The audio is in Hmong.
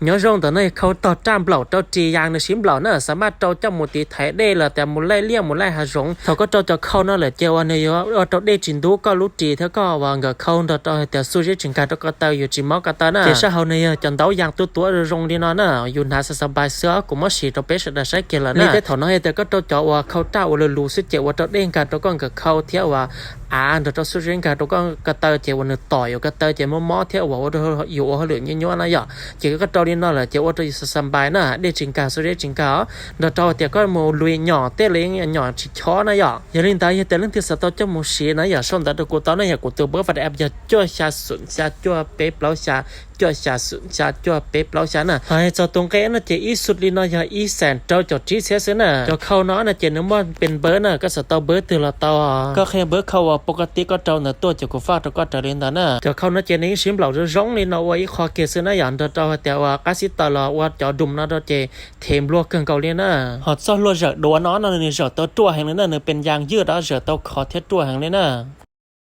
Nyob zoo ntawm no khau tog raj nplaum rau ris yas nws siv nplaum na, xa maj rau coj mus tiv thaiv dej los tias mus laij liaj mus laij hav zoov. Thaum koj rau cov khau no lawm ces uas nws yuav ua rau dej tsis ntub koj lub ris thiab koj uas nkawm khau nrog rau hais tias xuj zeb tsis nkag rau ko taw yuav tsis mob ko taw na. Ces sab hauv nws yog cov ntaub yas tuaj tuav zoo li no na, yus hnav xa xa npai xwb, kuv muab siv rau peb sawv daws saib kiag lawm na. Li tej thaum no hais tias koj rau cov uas khau raj uas lus lus xwb ces ua rau dej nkag rau koj nkawm khau thiab uas av nrog rau xuj zeb nkag rau koj ko taw ces uas nws tom yuav ko taw ces mob mob thiab uas ua rau yus ua hauj lwm nyuaj nyuaj na yom. Ces koj rau li no lawm ces ua rau yus xa xa npai na, dej tsis nkag xuj zeb tsis nkag os, nrog rau tias koj mus lus nyom tej los nyom tsis chob na yom. Yog li ntawd yog tias leej twg xav tau coj mus siv na yom, sau ntawv rau kuv tau na yom, kuv tus npawb WhatsApp yog cuaj xya xoom xya cuaj peb plaub xya, cuaj xya xoom xya cuaj peb plaub xya na. Hais txog tus nqe no ces ib xuj li no yog ib xees rau caum tsib txhiab xwb na. Cov khau no no ces nws muaj pes npawb na, koj xav tau npawb twg los tau. Koj qhia npawb khau uas pov koj tib koj rau ntawd tuaj ces kuv faj rau koj raws li ntawd na. Cov khau no ces nws yeej siv nplaum zoo zoo li no ua ib qho kiag xwb na yom, nrog rau hais tias uas qab xib taws los ua cov dum no rau ces them nplua kawg nkaus li na. Ho txoj hlua zawm duav no no nws zawm tau ruaj heev li na, nws pes yas ywj rau zawm tau khov thiab ruaj heev li na.